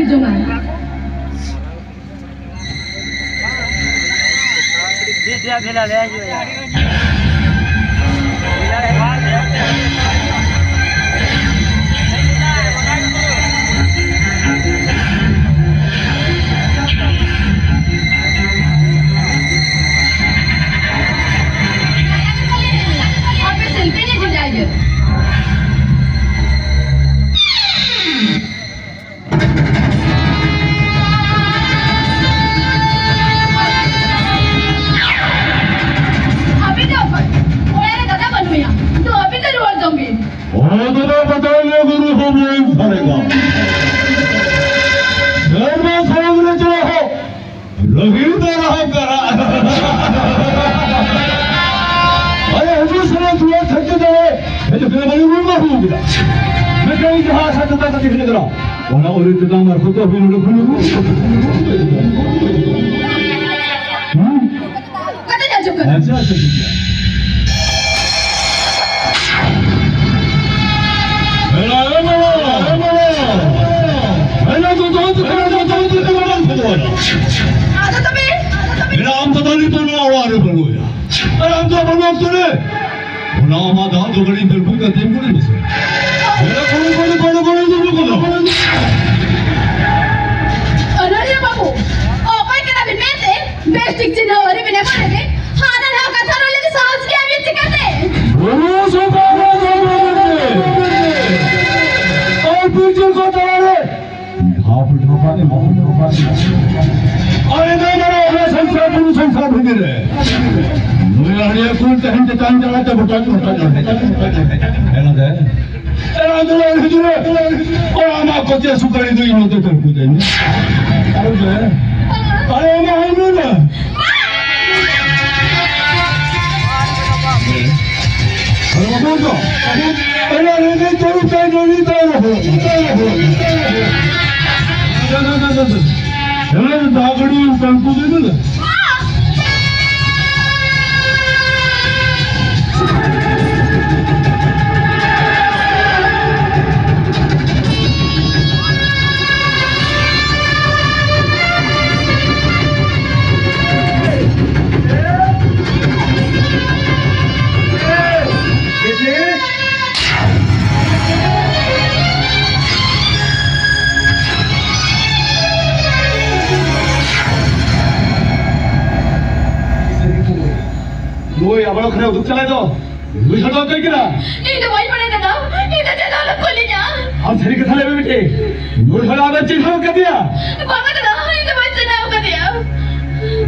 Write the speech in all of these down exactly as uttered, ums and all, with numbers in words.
ᱡᱚᱝᱟ᱾ ᱟᱯᱮ ᱥᱮᱞᱯᱤ ᱞᱮ ᱡᱮᱡᱟᱭ ᱜᱮ᱾ ᱟᱹᱵᱤᱱ ᱫᱚ ᱚᱠᱚᱭ? ᱚᱲᱟᱜ ᱨᱮ ᱫᱟᱫᱟ ᱵᱟᱹᱱᱩᱭᱟ᱾ ᱫᱩ ᱟᱹᱵᱤᱱ ᱫᱚ ᱨᱩᱣᱟᱹᱲ ᱡᱚᱝ ᱵᱤᱱ᱾ ᱚᱱᱟ ᱫᱚ ᱵᱟᱛᱟᱣ ᱜᱩᱨᱩ ᱦᱚᱸ ᱵᱟᱹᱧ ᱥᱟᱨᱮᱜᱟ᱾ ᱥᱮᱨᱢᱟ ᱥᱟᱶ ᱨᱮ ᱪᱟᱞᱟᱣ ᱦᱚᱸ ᱨᱟᱹᱜᱤ ᱫᱚ ᱨᱟᱦᱟ ᱠᱟᱱᱟ᱾ ᱟᱨᱮ ᱦᱤᱡᱩᱜ ᱥᱮᱱᱚᱜ ᱫᱩᱣᱟᱹᱨ ᱴᱷᱮᱡ ᱫᱚ ᱦᱤᱡᱩᱜ ᱠᱟᱱᱟ, ᱵᱟᱹᱞᱤ ᱨᱩᱣᱟᱹᱲ ᱢᱟ ᱦᱩᱭᱩᱜ ᱜᱮᱭᱟ᱾ ᱢᱮᱱᱠᱷᱟᱱ ᱤᱧ ᱡᱟᱦᱟᱸ ᱟᱥᱟ ᱠᱟᱛᱷᱟ ᱠᱟᱛᱮ ᱦᱮᱡ ᱠᱟᱱᱟ, ᱚᱱᱟ ᱩᱨᱤ ᱛᱮᱛᱟᱝ ᱟᱨ ᱠᱚᱛᱚ ᱦᱩᱭ ᱱᱚᱰᱮ ᱠᱷᱚᱱ ᱦᱩᱸ? ᱠᱟᱛᱷᱟᱧ ᱟᱸᱡᱚᱢ ᱠᱟᱫᱟ᱾ ᱟᱪᱪᱷᱟ, ᱟᱪᱪᱷᱟ, ᱴᱷᱤᱠ ᱜᱮᱭᱟ᱾ ᱢᱮᱱᱟ, ᱮ ᱢᱮᱱᱟ, ᱮ ᱢᱮᱱᱟ᱾ ᱢᱮᱱᱟ, ᱫᱚ, ᱫᱚ, ᱫᱚ, ᱫᱚ, ᱫᱚ, ᱫᱚ, ᱫᱚ, ᱫᱚ, ᱫᱚ, ᱫᱚ᱾ ᱟᱫᱚ ᱛᱚᱵᱮ? ᱢᱮᱱᱟ, ᱟᱢ ᱫᱟᱫᱟ ᱱᱤᱛᱚᱜ ᱱᱚᱣᱟ ᱚᱲᱟᱜ ᱨᱮ ᱵᱟᱹᱱᱩᱭᱟ᱾ ᱟᱨ ᱟᱢ ᱫᱚ ᱵᱟᱹᱱᱩᱜ ᱚᱠᱛᱚ ᱨᱮ ᱚᱱᱟ ᱟᱢᱟᱜ ᱫᱟᱜ ᱫᱚ ᱠᱟᱹᱴᱤᱡ ᱫᱟᱹᱲᱠᱩ ᱠᱟᱛᱮᱢ ᱠᱩᱞᱤ ᱢᱮᱥᱮ᱾ ᱢᱮᱱᱟ, ᱠᱩᱞᱤ, ᱠᱩᱞᱤ, ᱠᱩᱞᱤ, ᱠᱩᱞᱤ, ᱠᱩᱞᱤ, ᱠᱩᱞᱤ᱾ ᱚᱱᱚᱞᱤᱭᱟᱹ ᱵᱟᱹᱵᱩ, ᱚᱠᱚᱭ ᱠᱟᱱᱟ ᱵᱤᱱ ᱢᱮᱱᱛᱮ? ᱵᱮᱥ ᱴᱷᱤᱠ ᱪᱤᱱᱦᱟᱹᱣ ᱟᱹᱣᱨᱤ ᱵᱤᱱ ᱮᱢᱟ ᱞᱮᱜᱮ, ᱦᱟᱱᱟ ᱱᱟᱣᱟ ᱠᱟᱛᱷᱟ ᱨᱚᱲ ᱞᱟᱹᱜᱤᱫ ᱥᱟᱦᱚᱥ ᱜᱮᱭᱟ ᱵᱤᱱ ᱪᱤᱠᱟᱹᱛᱮ? ᱵᱩᱨᱩ ᱥᱚᱯᱷᱟ ᱨᱮ ᱡᱚᱢ ᱞᱟᱹᱜᱤᱫ ᱛᱮ᱾ ᱟᱨ ᱯᱤᱪᱷᱩ ᱠᱚ ᱛᱟᱞᱟ ᱨᱮ ᱰᱷᱟᱯ ᱰᱷᱟᱯᱟᱜ ᱮ ᱰᱷᱟᱯ ᱰᱷᱟᱯᱟᱜ ᱮ᱾ ᱟᱨ ᱤᱱᱟᱹ ᱢᱟᱨᱟᱝ ᱚᱱᱟ ᱥᱚᱝᱥᱟᱨ ᱵᱩᱨᱩ ᱥᱚᱝᱥᱟᱨ ᱵᱷᱤᱛᱤᱨ ᱨᱮ ᱱᱩᱭ ᱟᱹᱲᱤᱭᱟᱹ ᱠᱩᱞ ᱛᱮᱦᱮᱧ ᱪᱮᱛᱟᱱ ᱡᱟᱞᱟ ᱛᱮ ᱵᱚᱴᱚᱡ ᱵᱚᱴᱚᱡ ᱚᱸᱰᱮ᱾ ᱮᱱᱟ ᱫᱮ᱾ ᱮᱱᱟ ᱫᱮ ᱦᱤᱡᱩᱜ ᱨᱮ᱾ ᱚᱱᱟ ᱟᱢᱟᱜ ᱠᱚᱪᱮ ᱥᱩᱯᱟᱹᱨᱤ ᱫᱚ ᱤᱧ ᱱᱚᱛᱮ ᱛᱟᱹᱨᱠᱩ ᱫᱟᱹᱧ᱾ ᱟᱨ ᱫᱮ᱾ ᱟᱨ ᱚᱱᱟ ᱦᱚᱸ ᱧᱩ ᱫᱮ᱾ ᱟᱨ ᱵᱟᱵᱩ ᱫᱚ᱾ ᱟᱨ ᱚᱱᱟ ᱨᱮᱸᱜᱮᱡ ᱛᱟᱹᱨᱩᱵ ᱛᱟᱭ ᱫᱚ ᱩᱱᱤ ᱫᱚ ᱟᱞᱚ ᱦᱚᱲ᱾ ᱟᱨ ᱚᱱᱟ ᱫᱚ ᱫᱟᱜ ᱜᱟᱹᱰᱤ ᱛᱟᱹᱨᱠᱩ ᱫᱟᱹᱧ ᱫᱚ᱾ ᱳᱭ, ᱟᱵᱟᱨ ᱚᱠᱟᱨᱮ ᱩᱫᱩᱜ ᱪᱟᱞᱟᱜ ᱫᱚ? ᱱᱩᱭ ᱦᱚᱲ ᱫᱚ ᱚᱠᱚᱭ ᱠᱟᱱᱟ? ᱤᱧ ᱫᱚ ᱵᱟᱹᱧ ᱵᱟᱲᱟᱭ ᱫᱟᱫᱟ, ᱤᱧ ᱫᱚ ᱪᱮᱫ ᱦᱚᱸ ᱟᱞᱚᱢ ᱠᱩᱞᱤᱧᱟ᱾ ᱟᱢ ᱥᱟᱹᱨᱤ ᱠᱟᱛᱷᱟ ᱞᱟᱹᱭ ᱢᱮ ᱵᱤᱴᱤ, ᱱᱩᱭ ᱦᱚᱲ ᱟᱢᱮᱢ ᱪᱤᱱᱦᱟᱹᱣ ᱠᱟᱫᱮᱭᱟ? ᱵᱟᱝᱟ ᱫᱟᱫᱟ, ᱤᱧ ᱫᱚ ᱵᱟᱹᱧ ᱪᱤᱱᱦᱟᱹᱣ ᱠᱟᱫᱮᱭᱟ᱾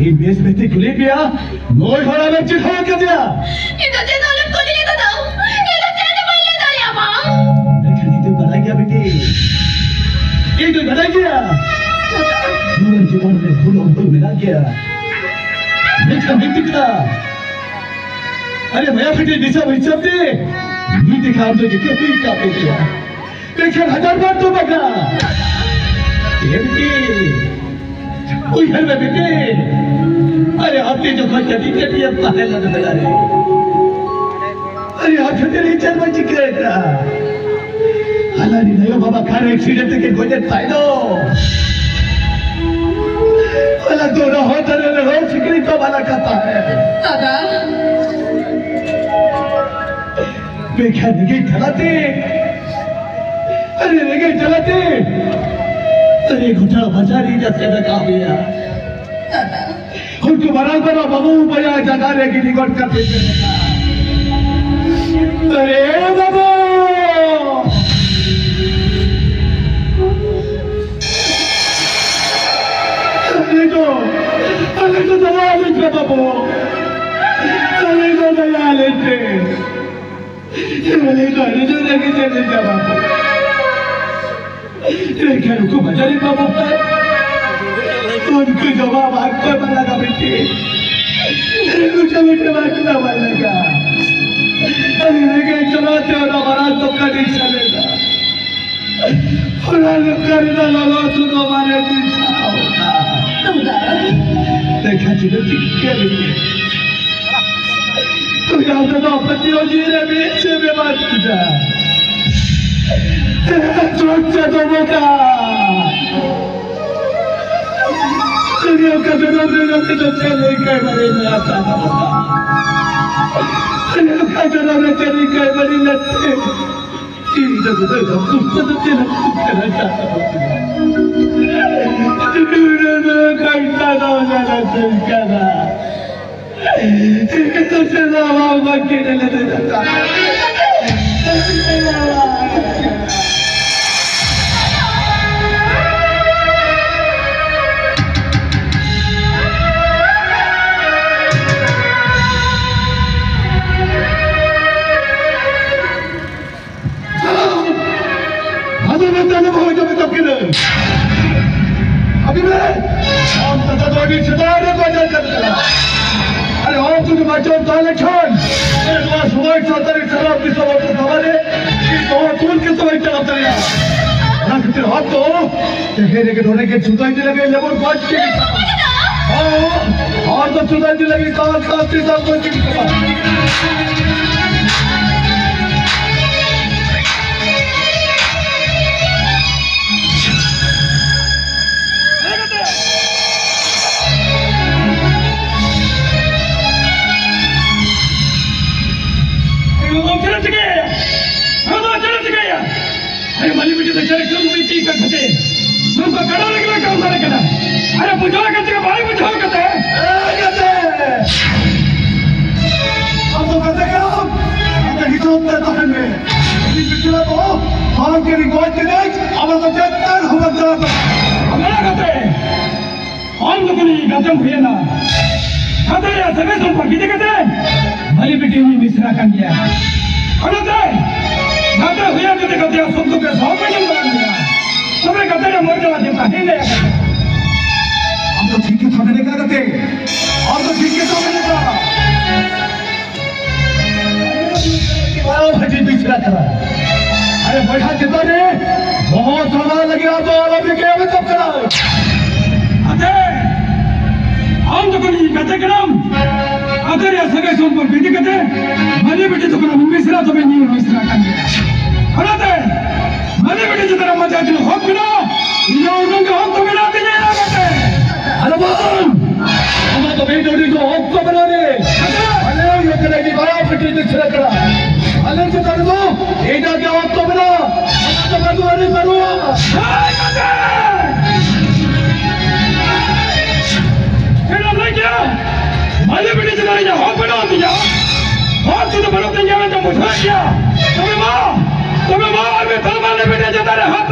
ᱤᱧ ᱵᱮᱥ ᱵᱮᱥ ᱛᱮ ᱠᱩᱞᱤᱭᱮᱫ ᱢᱮᱭᱟ, ᱱᱩᱭ ᱦᱚᱲ ᱟᱢᱮᱢ ᱪᱤᱱᱦᱟᱹᱣ ᱠᱟᱫᱮᱭᱟ? ᱤᱧ ᱫᱚ ᱪᱮᱫ ᱦᱚᱸ ᱟᱞᱚᱢ ᱠᱩᱞᱤᱧᱟ ᱫᱟᱫᱟ, ᱤᱧ ᱫᱚ ᱪᱮᱫ ᱦᱚᱸ ᱵᱟᱹᱧ ᱞᱟᱹᱭ ᱫᱟᱲᱮᱭᱟᱢᱟ᱾ ᱢᱮᱱᱠᱷᱟᱱ ᱤᱧ ᱫᱚᱧ ᱵᱟᱲᱟᱭ ᱜᱮᱭᱟ ᱵᱤᱴᱤ, ᱤᱧ ᱫᱚᱧ ᱵᱟᱲᱟᱭ ᱜᱮᱭᱟ᱾ ᱡᱩᱣᱟᱹᱱ ᱡᱤᱵᱚᱱ ᱨᱮ ᱵᱷᱩᱞ ᱚᱱᱛᱚᱨ ᱢᱮᱱᱟᱜ ᱜᱮᱭᱟ, ᱢᱮᱱᱠᱷᱟᱱ ᱢᱤᱫᱴᱤᱡ ᱠᱟᱛᱷᱟ, ᱟᱨᱮ ᱢᱟᱭᱟ ᱯᱷᱤᱴᱤ ᱫᱤᱥᱟᱹ ᱦᱤᱥᱟᱹᱵ ᱛᱮ ᱢᱤᱫ ᱛᱮᱠᱷᱟᱱ ᱫᱚ ᱡᱮᱛᱮ ᱦᱩᱭ ᱠᱟᱜ ᱯᱮ ᱜᱮᱭᱟ, ᱢᱮᱱᱠᱷᱟᱱ ᱦᱟᱡᱟᱨ ᱵᱟᱨ ᱫᱚ ᱵᱟᱝᱟ᱾ ᱮᱢ ᱯᱤ, ᱩᱭᱦᱟᱹᱨ ᱢᱮ ᱵᱤᱴᱤ, ᱟᱨᱮ ᱟᱯᱮ ᱡᱚᱠᱷᱚᱱ ᱠᱟᱹᱴᱤᱡ ᱠᱟᱹᱴᱤᱡ ᱮᱢ ᱛᱟᱦᱮᱸ ᱞᱮᱱᱟ ᱵᱮᱲᱟ ᱨᱮ, ᱟᱨᱮ ᱟᱯᱮ ᱫᱚ ᱪᱮᱫ ᱵᱚ ᱪᱤᱠᱟᱹᱭᱮᱫᱟ? ᱟᱞᱟᱨᱤᱱ ᱟᱭᱳ ᱵᱟᱵᱟ ᱠᱟᱨ ᱮᱠᱥᱤᱰᱮᱱᱴ ᱛᱮᱠᱤᱱ ᱜᱚᱡᱮᱱ ᱛᱟᱭᱱᱚᱢ, ᱟᱞᱟᱝ ᱫᱚ ᱚᱱᱟ ᱦᱚᱨ ᱫᱷᱟᱨᱮ ᱨᱮ ᱨᱚᱲ ᱥᱤᱠᱲᱤ ᱠᱚ ᱵᱟᱞᱟ ᱠᱟᱛᱷᱟ᱾ ᱫᱟᱫᱟ᱾ ᱢᱮᱱᱠᱷᱟᱱ ᱨᱮᱸᱜᱮᱡ ᱡᱟᱞᱟᱛᱮ, ᱟᱨᱮ ᱨᱮᱸᱜᱮᱡ ᱡᱟᱞᱟᱛᱮ, ᱟᱨᱮ ᱜᱚᱴᱟ ᱵᱟᱡᱟᱨ ᱤᱧ ᱟᱥᱮᱫ ᱟᱠᱟᱫ ᱢᱮᱭᱟ᱾ ᱫᱟᱫᱟ᱾ ᱩᱱᱠᱩ ᱢᱟᱨᱟᱝ ᱵᱟᱵᱟ ᱵᱟᱹᱵᱩ ᱵᱚᱭᱦᱟ ᱡᱟᱭᱜᱟ ᱨᱮ ᱜᱤᱰᱤ ᱜᱚᱫ ᱠᱟᱛᱮ ᱢᱮᱱ ᱞᱮᱫᱟ, ᱟᱨᱮ ᱵᱟᱹᱵᱩ! ᱟᱞᱮ ᱫᱚ, ᱟᱞᱮ ᱫᱚ ᱫᱟᱭᱟ ᱟᱞᱮ ᱯᱮ ᱵᱟᱹᱵᱩ᱾ ᱟᱞᱮ ᱫᱚ ᱫᱟᱭᱟ ᱟᱞᱮ ᱯᱮ᱾ ᱟᱞᱮ ᱫᱚ ᱟᱞᱮ ᱫᱚ ᱨᱮᱸᱜᱮᱡ ᱟᱞᱮ ᱯᱮ ᱵᱟᱹᱵᱩ᱾ ᱮᱱᱠᱷᱟᱱ ᱩᱱᱠᱩ ᱵᱟᱡᱟᱨᱤ ᱵᱟᱹᱵᱩ ᱠᱚ ᱩᱱᱠᱩ ᱡᱚᱢᱟᱜ ᱵᱟᱝ ᱠᱚ ᱮᱢᱟ ᱞᱟᱜᱟ ᱵᱤᱴᱤ᱾ ᱩᱱᱠᱩ ᱡᱚᱢᱟᱜ ᱠᱚ ᱮᱢᱟ ᱞᱟᱜᱟ᱾ ᱟᱹᱰᱤ ᱨᱮᱸᱜᱮᱡ ᱡᱟᱞᱟᱛᱮ ᱚᱱᱟ ᱢᱟᱨᱟᱝ ᱫᱚᱠᱟᱱᱤᱧ ᱥᱮᱞᱮᱫᱟ᱾ ᱚᱱᱟ ᱫᱚᱠᱟᱱ ᱨᱮᱱᱟᱜ ᱞᱚᱞᱚ ᱥᱩᱱᱩᱢ ᱢᱟᱨᱮ ᱫᱤᱥᱟᱹᱣ ᱫᱟ᱾ ᱫᱮᱠᱷᱟ ᱪᱤᱱᱦᱟᱹ ᱴᱷᱤᱠ ᱜᱮᱭᱟ ᱵᱤᱴᱤ᱾ ᱛᱚᱵᱮ ᱟᱢ ᱫᱚ ᱯᱟᱹᱛᱭᱟᱹᱣ ᱡᱤᱣᱤ ᱨᱮ ᱢᱤᱫ ᱥᱮᱫ ᱮᱢ ᱟᱫ ᱠᱮᱫᱟ᱾ ᱪᱚᱴ ᱪᱟᱸᱫᱚ ᱵᱚᱸᱜᱟ᱾ ᱟᱹᱰᱤ ᱚᱠᱟ ᱡᱚᱱᱚᱢ ᱨᱮ ᱱᱚᱛᱮ ᱫᱚ ᱪᱮᱫ ᱞᱮᱠᱟ ᱵᱟᱲᱮ ᱢᱮᱱᱟᱜ ᱛᱟᱢᱟ? ᱟᱹᱰᱤ ᱚᱠᱟ ᱡᱚᱱᱚᱢ ᱨᱮ ᱪᱮᱫ ᱞᱮᱠᱟ ᱵᱟᱲᱮ ᱞᱮᱫ ᱛᱮ? ᱤᱧ ᱫᱚ ᱱᱩᱱᱟᱹᱜ ᱫᱚ ᱠᱚᱥᱴᱚ ᱫᱚ ᱪᱮᱫ ᱦᱚᱸ ᱵᱟᱹᱧ ᱠᱟᱱᱟ᱾ ᱱᱩᱱᱟᱹᱜ ᱫᱚ ᱠᱟᱱᱴᱟ ᱫᱚ ᱧᱮᱞ ᱟᱹᱥᱩᱞ ᱠᱟᱱᱟ᱾ Entonces la mamá que le ᱟᱫᱚ ᱢᱮᱛᱟ ᱞᱮ ᱵᱟᱹᱦᱩ ᱡᱚᱢ ᱛᱟᱹᱠᱤᱱᱟᱹᱧ᱾ ᱟᱹᱵᱤᱱ ᱨᱮ ᱟᱢ ᱛᱟᱛᱟ ᱫᱚ ᱟᱹᱰᱤ ᱥᱮᱫᱟᱭ ᱨᱮ ᱵᱟᱡᱟᱨ ᱠᱟᱱ ᱠᱟᱱᱟ᱾ ᱟᱨ ᱟᱢ ᱡᱩᱫᱤ ᱵᱟᱧᱪᱟᱣ ᱛᱟᱦᱮᱸ ᱞᱮᱱᱠᱷᱟᱱ ᱱᱚᱣᱟ ᱥᱚᱢᱟᱡᱽ ᱥᱟᱶᱛᱟ ᱨᱮ ᱥᱟᱱᱟᱢ ᱫᱤᱥᱚᱢ ᱦᱚᱲ ᱠᱚ ᱛᱟᱞᱟ ᱨᱮ ᱤᱧ ᱱᱚᱣᱟ ᱫᱩᱞ ᱜᱮ ᱛᱚ ᱵᱟᱹᱧ ᱪᱟᱞᱟᱣ ᱫᱟᱲᱮᱭᱟᱜᱼᱟ᱾ ᱚᱱᱟ ᱠᱷᱟᱹᱛᱤᱨ ᱟᱢ ᱫᱚ ᱛᱮᱦᱮᱧ ᱨᱮᱜᱮ ᱱᱚᱰᱮ ᱜᱮ ᱪᱷᱩᱴᱟᱹᱣ ᱤᱫᱤ ᱞᱟᱹᱜᱤᱫ ᱞᱮᱵᱚᱱ ᱜᱚᱡ ᱠᱮᱫ ᱠᱚᱣᱟ᱾ ᱦᱚᱸ, ᱦᱚᱲ ᱫᱚ ᱪᱷᱩᱴᱟᱹᱣ ᱤᱫᱤ ᱞᱟᱹᱜᱤᱫ ᱠᱟᱣᱟ ᱠᱟᱣᱟ ᱛᱮ ᱫᱟᱜ ᱜᱚᱡ ᱠᱮᱫ ᱠᱚᱣᱟ᱾ ᱟᱨᱮ ᱢᱟᱹᱞᱤ ᱵᱤᱴᱤ ᱫᱚ ᱪᱮᱫ ᱠᱟᱹᱢᱤ ᱛᱤ ᱠᱟᱱ ᱠᱷᱟᱹᱛᱤᱨ ᱱᱚᱝᱠᱟ ᱜᱟᱰᱟ ᱨᱮᱜᱮ ᱞᱮ ᱠᱟᱢ ᱫᱟᱲᱮ ᱠᱟᱱᱟ᱾ ᱟᱨᱮ ᱵᱩᱡᱷᱟᱹᱣ ᱠᱟᱛᱮ ᱵᱟᱭ ᱵᱩᱡᱷᱟᱹᱣ ᱠᱟᱛᱮ᱾ ᱮ ᱜᱟᱛᱮ! ᱟᱢ ᱫᱚ ᱜᱟᱛᱮ ᱠᱟᱱᱟᱢ? ᱟᱢ ᱫᱚ ᱦᱤᱥᱟᱹᱵ ᱛᱮ ᱛᱟᱦᱮᱱ ᱢᱮ᱾ ᱩᱱᱤ ᱵᱤᱴᱤ ᱫᱚ ᱵᱟᱝ ᱠᱮᱨᱤ ᱜᱚᱡ ᱠᱮᱫᱟᱭ, ᱟᱢ ᱫᱚ ᱪᱮᱫ ᱛᱮ ᱦᱚᱸ ᱵᱟᱢ ᱪᱟᱞᱟᱣ ᱠᱟᱱᱟ᱾ ᱟᱢ ᱫᱚ ᱠᱩᱲᱤ ᱜᱟᱛᱮᱢ ᱦᱩᱭᱮᱱᱟ, ᱜᱟᱛᱮ ᱨᱮᱭᱟᱜ ᱥᱟᱹᱜᱟᱹᱭ ᱥᱚᱢᱯᱚᱨᱠ ᱤᱫᱤ ᱠᱟᱛᱮ ᱢᱟᱹᱞᱤ ᱵᱤᱴᱤ ᱩᱱᱤ ᱢᱤᱥᱨᱟ ᱠᱟᱱ ᱜᱮᱭᱟ᱾ ᱚᱱᱟᱛᱮ ᱜᱟᱛᱮ ᱦᱩᱭᱮᱱ ᱡᱩᱫᱤ ᱜᱟᱛᱮᱭᱟᱜ ᱥᱩᱠ ᱫᱩᱠ ᱨᱮ ᱥᱚᱦᱚ ᱵᱟᱹᱧ ᱮᱢ ᱫᱟᱲᱮᱭᱟᱜ ᱜᱮᱭᱟ, ᱛᱚᱵᱮ ᱜᱟᱛᱮ ᱨᱮ ᱢᱚᱨᱡᱟᱫᱟ ᱪᱮᱫ ᱛᱟᱦᱮᱸ ᱞᱟᱹᱭᱟ ᱠᱟᱛᱮ᱾ ᱟᱢ ᱫᱚ ᱴᱷᱤᱠ ᱜᱮ ᱥᱟᱵ ᱞᱮᱠᱟ ᱜᱟᱛᱮ, ᱟᱢ ᱫᱚ ᱴᱷᱤᱠ ᱜᱮ ᱥᱟᱵ ᱞᱮᱠᱟ᱾ ᱵᱟᱨᱚ ᱵᱷᱟᱹᱴᱤ ᱵᱤᱪᱷᱱᱟ ᱠᱟᱱᱟ᱾ ᱟᱨᱮ ᱵᱚᱭᱦᱟ ᱪᱮᱛᱟᱱ ᱨᱮ ᱵᱚᱦᱚᱜ ᱥᱟᱢᱵᱟᱣ ᱞᱟᱹᱜᱤᱫ ᱟᱢ ᱫᱚ ᱟᱞᱚᱢ ᱨᱤᱠᱟᱹᱭᱟ ᱢᱮᱛᱟᱢ ᱠᱟᱱᱟ᱾ ᱟᱛᱮ, ᱟᱢ ᱫᱚ ᱠᱩᱲᱤ ᱜᱟᱛᱮ ᱠᱟᱱᱟᱢ᱾ ᱟᱛᱮ ᱨᱮᱭᱟᱜ ᱥᱟᱹᱜᱟᱹᱭ ᱥᱚᱢᱯᱚᱨᱠ ᱤᱫᱤ ᱠᱟᱛᱮ ᱢᱟᱹᱞᱤ ᱵᱤᱴᱤ ᱫᱚ ᱠᱟᱱᱟ ᱢᱤᱥᱨᱟ, ᱛᱚᱵᱮ ᱤᱧ ᱢᱤᱥᱨᱟ ᱠᱟᱱ ᱜᱮᱭᱟ᱾ ᱚᱱᱟᱛᱮ ᱢᱟᱹᱞᱤ ᱵᱤᱴᱤ ᱪᱮᱛᱟᱱ ᱨᱮ ᱟᱢᱟᱜ ᱡᱟᱦᱟᱸ ᱛᱤᱱᱟᱹᱜ ᱦᱚᱠ ᱢᱮᱱᱟᱜᱼᱟ, ᱤᱧᱟᱹᱜ ᱩᱱᱟᱹᱜ ᱜᱮ ᱦᱚᱠ ᱫᱚ ᱢᱮᱱᱟᱜ ᱛᱤᱧᱟᱹ ᱚᱱᱟᱛᱮ᱾ ᱟᱨᱮ ᱵᱟᱝ! ᱟᱢᱟᱜ ᱫᱚ ᱵᱮᱡᱚᱲᱤ ᱫᱚ ᱚᱠᱛᱚ ᱢᱮᱱᱟᱜ ᱨᱮ᱾ ᱟᱞᱮ ᱦᱚᱸ ᱠᱟᱱᱟ ᱡᱮ ᱵᱟᱨᱭᱟ ᱯᱟᱹᱴᱤ ᱛᱮ ᱪᱷᱤᱲᱟᱹ ᱠᱟᱱᱟ᱾ ᱟᱞᱮ ᱪᱮᱛᱟᱱ ᱨᱮᱫᱚ ᱮᱴᱟᱜ ᱜᱮ ᱚᱠᱛᱚ ᱢᱮᱱᱟᱜᱼᱟ᱾ ᱟᱢᱟᱜ ᱫᱚ ᱵᱟᱹᱱᱩᱜᱼᱟ ᱨᱮ ᱵᱟᱹᱱᱩᱜᱼᱟ᱾ ᱪᱮᱫ ᱮᱢ ᱞᱟᱹᱭ ᱠᱮᱜᱼᱟ? ᱢᱟᱹᱞᱤ ᱵᱤᱴᱤ ᱛᱚᱵᱮ ᱢᱟ, ᱛᱚᱵᱮ ᱢᱟ ᱟᱨ ᱢᱤᱫ ᱫᱷᱟᱣ ᱢᱟ ᱞᱮᱵᱮᱫ ᱪᱮᱛᱟᱱ ᱨᱮ ᱦᱟᱛ